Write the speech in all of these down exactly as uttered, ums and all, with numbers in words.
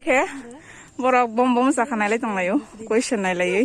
Khe borok bom bom sakha nailai tonglaio, question nailaiwi.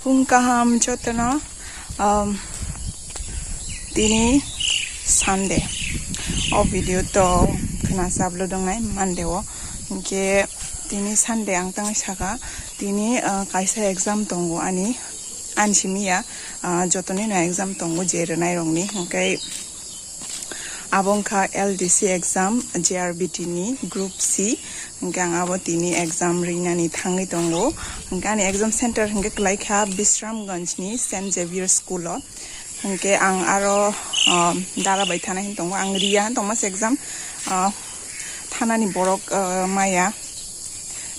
Phung kaham jotono, um, tini Sunday. O video to khwnasa upload wngnai Monday o. Hinkhe tini Sunday ang tangwi saka, tini, uh, kaisa exam tongo ani, ani simi ya, uh, jotonino exam tongo je rwnairokni. Hinkhe abo wngkha L D C exam, J R B T ni Group C. Hinkhe ang abo tini exam rinani thangwi tongo. Hinkhe ani exam center hinkhe kwlaikha Bisramganj ni Saint Xavier School o. Hinkhe ang aro, ah, dara bai thana hin tongo. Ang riya hin tongma se exam, ah, thanani borok, ah, maya.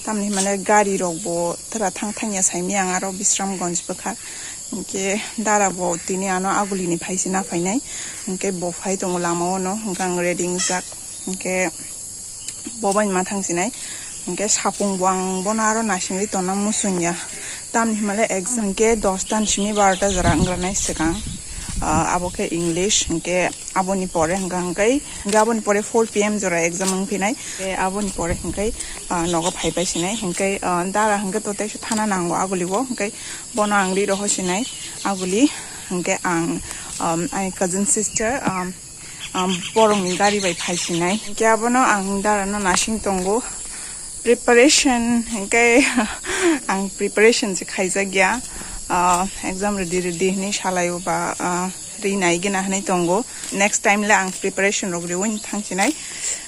Tamni hwnmale gari rok bo tara thang thangya saimaya ang aro Bisramganj bwkha. Hinkhe dara bo tini ano agulini phaisi na phainai. Hinkhe bo phai tongo lama o no, hinkhe ang ready wngjak. Hinkhe bo bai ma thang sinai. Hinkhe sapung bo ang bono aro naisingwi tonna muchungya. Tamni hwnmale exam hinkhe dosta ni simi barota jora wngranai swkang. Ah, abo khe English, hinkhe aboni pore hwnkha hwnkhe, hwnkhe aboni pore four P M jora exam wng phinai. Hinkhe aboni pore hwnkhe, ah, nogo phai pai sinai. Hinkhe, ah, dara hinkhe to teisa thana nango aguli o. Hinkhe bono ang ri roho sinai aguli. Hinkhe ang, um, ani cousin sister, um, um, borokni gari bai phai sinai. Hinkhe abono ang dara no nasing tongo. Preparation hinkhe ang preparation se khaijak ya. Ah, exam ready ready hinwi salaio ba, ah, ri nai gina hinwi tongo. Next time le ang preparation rok riwi thang sinai.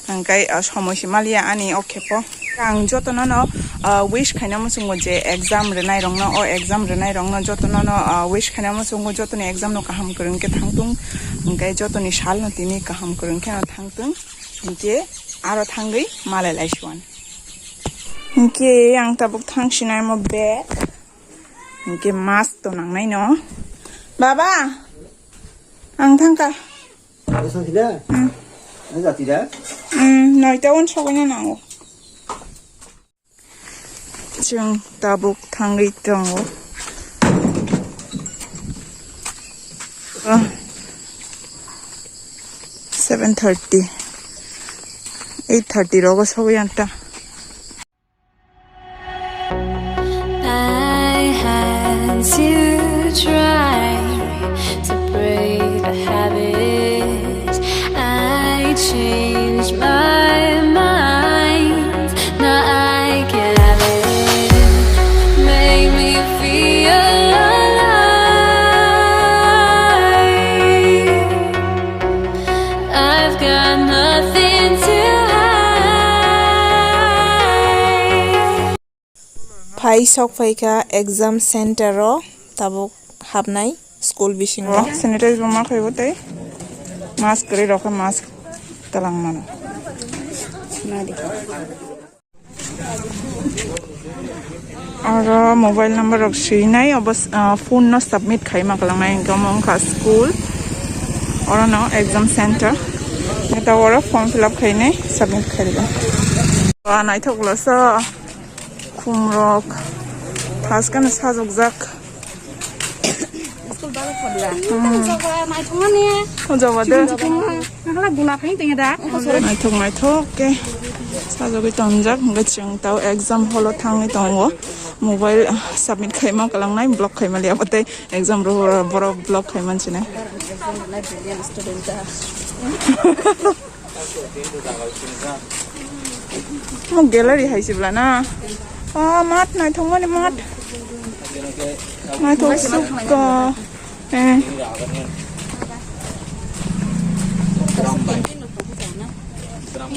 Hinkhe, ah, somoi se maliya ani o khepo. Ang jotono no, ah, wish khaina muchungo je exam rwnai rokno, o exam rwnai rokno jotono no, ah, wish khaina muchungo jotoni exam no kaham kwrwng khe thang tung. Hinkhe jotoni sal no tini kaham kwrwng khe no thang tung. Hinkhe aro thangwi malai lai suan. Hinkhe ang tabuk thang sinai mo bag. Hinkhe mask to nangnai no. Baba, ang thangkha. Ang thangkha da? Hmm. Ang jati da? Hmm, noita unsogwi no nango. Chwng tabuk thangwi tongo. Ah, seven thirty, eight thirty rogo sogwi anta. I had to try to break the habit. I changed my mind. Now I can have it. Make me feel alive. I've got nothing to hide. Phai sok phaikha exam center o, tabuk hapnai school bisingo. Sanitize bo ma khaibo tei mask kwrwi rok khe mask twlang mano. Oro mobile number rok swinai, obo, ah, phone no submit khaima kwlangnai, hinkhe omo wngkha school, oro no exam center. Eta oro form fill up khainai, submit khairwgwi. Ba naithok lasa khum rok, thas kheno sajokjak. School baro phola. Hmm. Jaba naithokmani. O jaba de. Chikon chikon ha. Nangla gula phai tengya da. Naithok naithok khe sajagwi tonjak, hwnkhe chwng tao exam hall o thangwi tongo. Mobile submit khaima kwlangnai, block khaima liya, tei exam ro borok block khaiman sinai. Mo gallery hai se bwla na. Ah, mat naithok mani mat. Naithok sukha. Eh.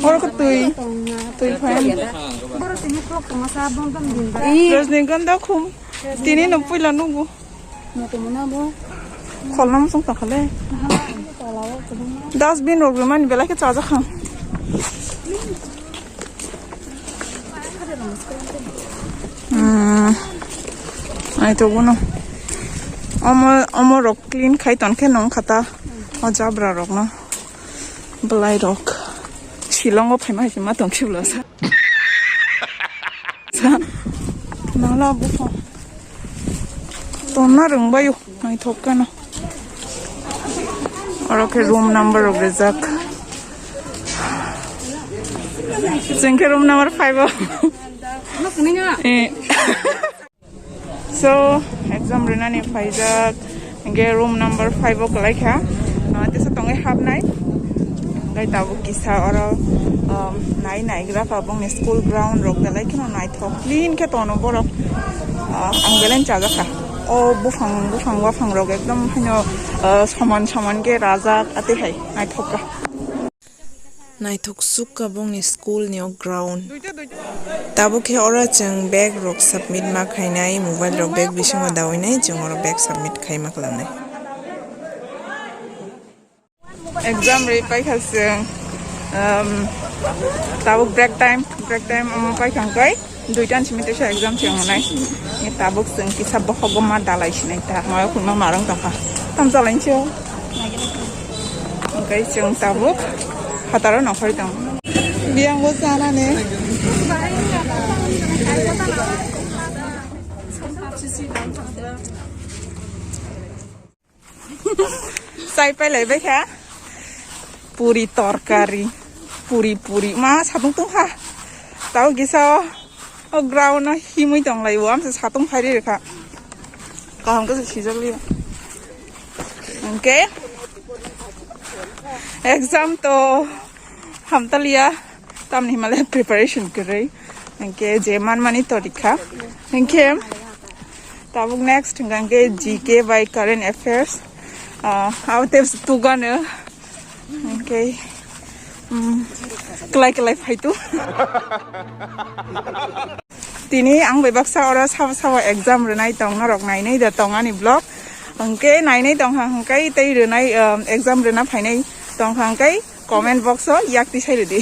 Oro ko twi. Twi phan. Rajnigandha khum. Tini no puila nugo. Kholna mosong takhale. Dustbin rok rwmani belai khe chajakha. Hmm. Ai to bono. Omo, omo rok clean khai ton khe nong khata. O jabra rok no. Belai rok. Shillong o phaima hai ma tong khibla sa. Sa. Nala buphang. Tonna rwngbaio, naithok kheno. Oro khe room number rok rijak. Chwng khe room number five o. Eh. So, exam rinani phaijak. Hingke room number five o kwlai kha. No, tesa tongwi hapnai. Hingke tabuk kisa oro, um, nai naigra kha bongni school ground rok belai kheno naithok clean khe tono borok. Ah, ang belai chajakha. O buphang, buphang, buphang rok ekdom haino, ah, soman soman khe rajak atwi hai naithok kha. Naithok sukha bongni school ni o ground. Tabuk khe oro chwng bag rok submit ma khainai, mobile rok bag bisingo dawinai, chwng oro bag submit khaima klangnai. Exam ri paikha chwng, um, tabuk break time, break time omo paikha hwnkhe. Duitan simi teisa exam se wngnai. Ni tabuk chwng kisa bokhok ma dalai sinai ta. Mayo khulma marang tongkha. Tam chalai se. Hingke chwng tabuk hataro nokhorwi tong. Biyang bo chana ne. Chai pai lai bai kha. Puri torkari. Puri, puri. Ma satung tung kha. Tao kisa o, o ground o himui tong lai o. Amsa satung phai ri kha. Kaham khe sijak liya. Hingke exam to hamtaliya. Tamni himale preparation kwrwi. Hingke je manmani torikha. Hingke tabuk next hingke G K bai current affairs. Ah, aw tips tugano. Hingke, mm, klai klai phaitu. Tini ang bai baksa oro sabo sabo exam rwnai tong norok nainai da tong ani vlog. Hingke nainai tong ha hingke tei rwnai, um, exam rwna phainai tong ha hingke comment box o yak tisai rwdi.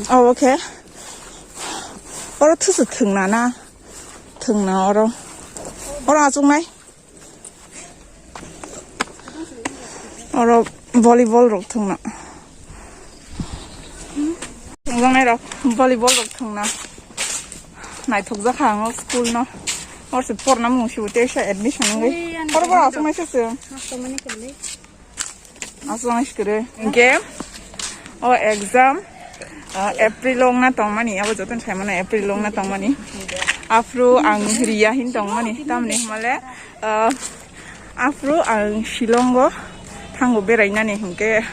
Oh, okay. Oro thusu thwngna na? Thwngna oro. Oro achuknai? Oro volleyball rok thwngna. Thwngjaknai rok volleyball rok thwngna. Naithok jakha ang o school no. Oro se porna mung sibo teisa admission wngwi. Oro bo achuknai se se. Aswk ang sikire. Hingke o exam, ah, April o wngna tongmani, abo jotono saimano April o wngna tongmani. Aphuru ang riya hin tongmani, tamni hwnmale, ah, aphuru ang Shillong o thango berainani, hingke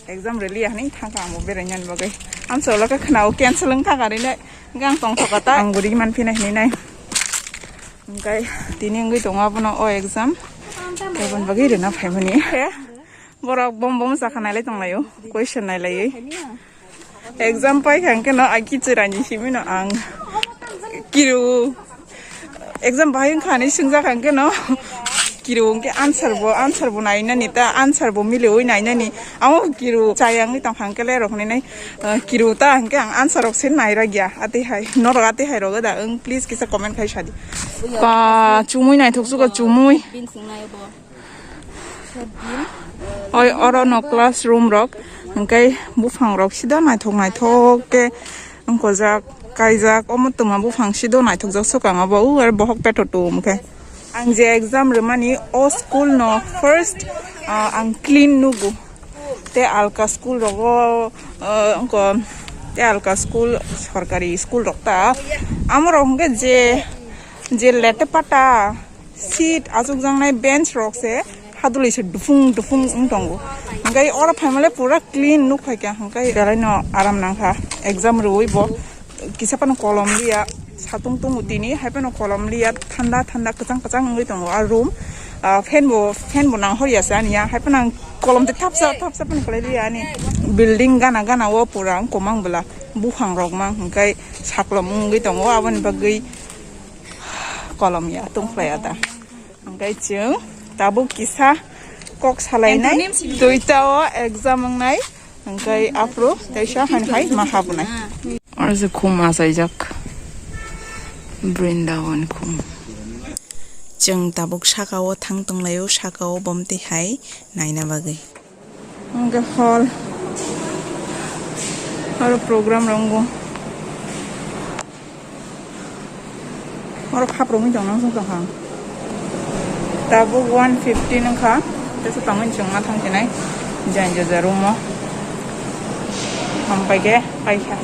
exam rwliya hinwi thangkha ang bo berainani bagwi. Amsa ulo khe khwnao cancel wng thangkha rwinai, hingke ang tongthokha ta, ang bo ri manphinai hinwi nai. Hingke tini wngwi tongo abono o exam. Eboni bagwi rwna phaimani. Borok bom bom sakha nailai tonglaio, question nailaiwi. Exam paikha hwnkhe no, ai kichwraini simino ang kiru. Exam bahai wngkha hinwi swngjak hwnkhe no, kiru hwnkhe answer bo, answer bo nainani ta, answer bo miliwi nainani. Amo kiru chayangwi tongkha hwnkhe le rok hinwi nai, eh, kiru ta hwnkhe ang answer rok se nairagya. Atwi hai, norok atwi hai rogo da, wng please kisa comment khai sadi. Ba, chumui naithok suka chumui. Oi, oro no classroom rok, hingke buphang rok sida naithok naithok ke wngkojak, kaijak, omo twma buphang sido naithokjak swkang abo, u, aro bohok petro tum khe. Ang je exam rwmani, o school no first, ah, ang clean nugo. Te alka school rogo, ah, wngko, te alka school, sorkari school rok ta. Amo rok hwnkhe je, je lete pata, seat achukjaknai bench rok se hadulwi se dufung dufung wng tongo. Hingke oro phaimale pura clean nuk phaikha, hingke belai no aram nangkha exam rwui bo. Kisa phano kolom liya, satung tongo tini, hai phano kolom liya, thanda thanda kwchang kwchang wngwi tongo a room. Ah, fan bo, fan bo nang hor ya se ani ya, hai phano ang kolom tei thapsa thapsa phano kwlai liya ani. Building gana gana o pura wng kwmang bwla, buphang rok mang hingke saklom wngwi tongo, aboni bagwi kolom ya tongkhlai ya da. Hingke chwng tabuk kisa Kok salainai, duita o exam wngnai, hwnkhe aphuru teisa haino hai ma habwnai. Oro se khum achaijak Brindaban khum. Chwng tabuk saka o thang tonglaio, saka o bomtwi hai naina bagwi. Hwnkhe hall. Oro program rwngo. Oro khap rwngwi tongna wng tongkha. Tabuk one fifteen wngkha. Teisa tongwi chwng ma thang khenai. Jani jaja room o. Hampai khe paikha.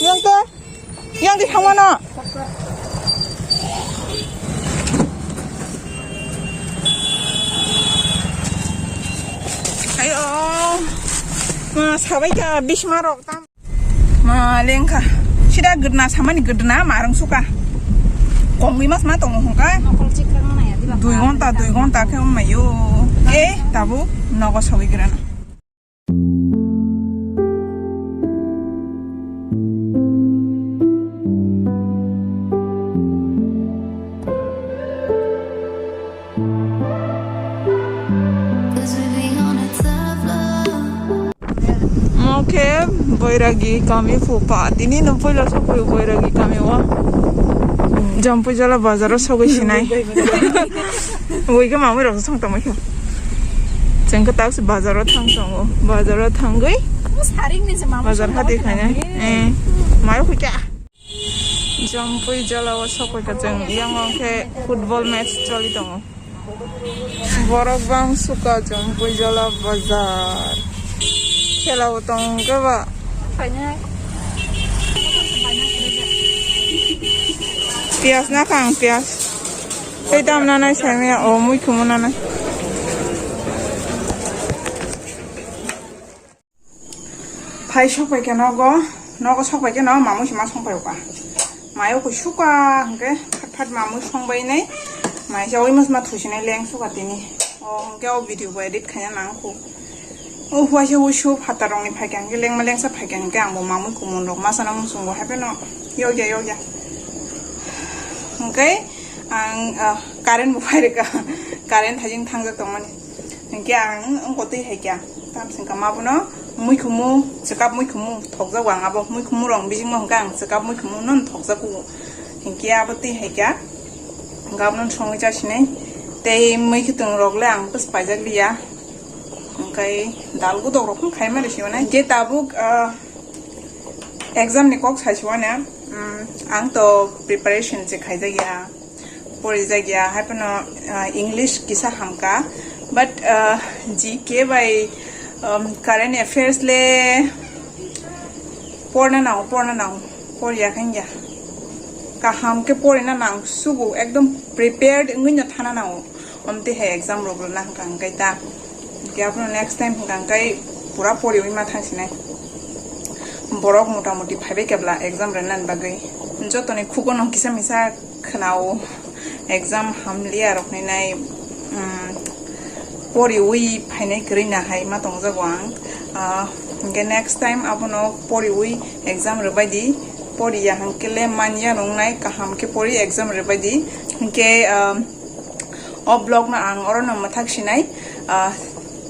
Yang teh, yang teh hamana. Ayo, ma sabai ka bisma rok tam. Ma lengkha. Sida gudna samani gudna marung suka. Kongwi mas ma tongo hongka. Dui gonta, dui gonta khe wngmai yo. Eh, tabu nogo sawi gurana. Mo khe Boiragi kami phupa. Tini no puila sokoi Boiragi kami o. Jampui jala bazar o sogoi sinai. Wigwi mamwi rok song tongmai kha. Chengkhe tak se bazar o thang tongo. Bazar o thangwi bazar hati khainai. Eh, mayo khuikya. Jampui jala o sokoi kha cheng. Yang o khe football match choli tongo. Borok bang suka Jampui jala bazar. Khela o tong khe ba. Piyas na kang piyas. Tei dam nanai saimaya o mui khumu nanai. Phai sok pai khe nogo, nogo sok pai khe no mamui se ma song pai uka. Mayo koi suka hwnkhe phat phat mamui song bai nai. Mai se oi mas ma thusinai leng suka tini. O hwnkhe o video bo edit khaina nang kho. O huaisa uisu phatar rokni phaikha hwnkhe lengma lengsa phaikha hwnkhe ang bo mamui kumun rok masa no muchungo hai phano yokya yokya. Hwnkhe ang, ah, current bo phai rwkha. Current hai jeng thangjak tongmani. Hwnkhe ang wngkotwi hai kya. Tam singkha ma bono muikhumu, chwkap muikhumu thokjago ang abo. Muikhumu rok bisingmo hwnkhe ang chwkap muikhumu no thokjago. Hwnkhe abo twi hai kya. Hwnkhe abono songwi chasinai. Tei muikhwtwng rok le ang bwspaijak liya. Hwnkhe dal gudok rok phano khaima rw sio nai. Hwnkhe tabuk, ah, exam ni kok sai sio nai. Mm, ang to preparation se khaijak ya. Porijak ya, hai phano, ah, English kisa hamka, but, ah, G K bai, um, current affairs le porna nango, porna nango, poriya khe wngya. Kaham khe porina nang sugo, ekdom prepared wngwi no thana nango. Omtwi hai exam rok rwna hwnkha hwnkhe ta. Hwnkhe abono next time hwnkha hwnkhe pura poriwi ma thangsinai. Borok mota moti phaibai kebla exam rwnani bagwi. Jotoni khugono kisa misa khwnao exam hamliya rokni nai, um, poriwi phainai kwrwi na hai ma tongjago ang. Ah, hwnkhe next time abono poriwi exam rwbai di. Poriya hwnkhe le manya nungnai kaham khe pori exam rwbai di. Hwnkhe, um, O vlog no ang oro no mwthak sinai. Ah,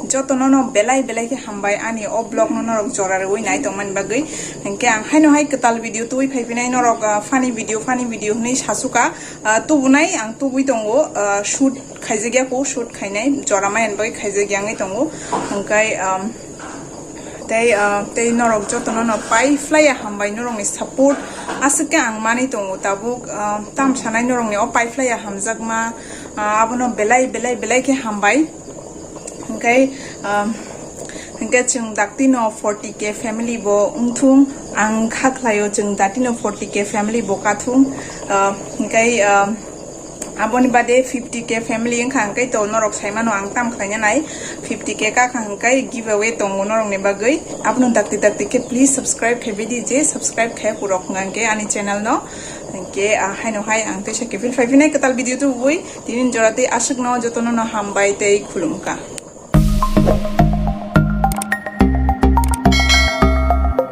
joto no no belai belai khe hambai ani o vlog no norok jora rwui nai tongmani bagwi. Hinkhe ang haino hai kwtal video tubui phai phinai norok, ah, funny video, funny video hinui sasuka. Ah, tubunai ang tubui tongo, ah, shoot khaijak ya ko, shoot khainai jora maya ni bagwi khaijak ya wngwi tongo. Hinkhe, um, Tei, ah, tei norok jotono no pai phlaiya hambai norokni support aswk khe ang manwi tongo tabuk, ah, tam sanai norokni o pai phlaiya hamjakma, ah, abono belai belai belai khe hambai. Hinkhe, ah, hinkhe chwng dakti no forty K family bo wngthung, ang kha khlaio chwng dakti no forty K family bo kathung, ah, hinkhe, ah, Aboni bade fifty K family wngkha hwnkhe to norok saimano ang tam khlaina nai. Fifty K kakha hwnkhe giveaway tongo norokni bagwi. Abono dakti dakti khe please subscribe khe bidi je subscribe khe purok hwnkha hwnkhe ani channel no. Hwnkhe, ah, haino hai ang teisa khe phil phai phinai kwtal video tubui. Tini jora tei aswkno jotono no hambai tei khulumkha.